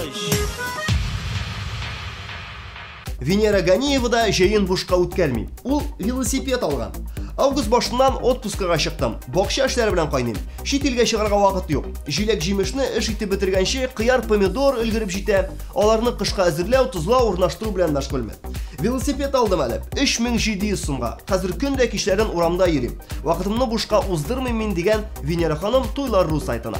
Ашыгыч. Венера Ганиева да җәен бушка үткәрми. Ул велосипед алган. Август башыннан отпускага чыктым. Бакча эшләре белән кайныйм. Чит илгә чыгарга вакыт юк. Җиләк-җимешне эш итеп бетергәнче, кыяр-помидор өлгереп җитә. Аларны кышка әзерләү, тозлау, урнаштыру белән мәшгульмен. Велосипед алдым әле. 3700 сумга. Хәзер көн дә кичләрен урамда йөрим. Вакытымны бушка уздырмыйм мин, дигән Венера ханым Туйлар.ру сайтына.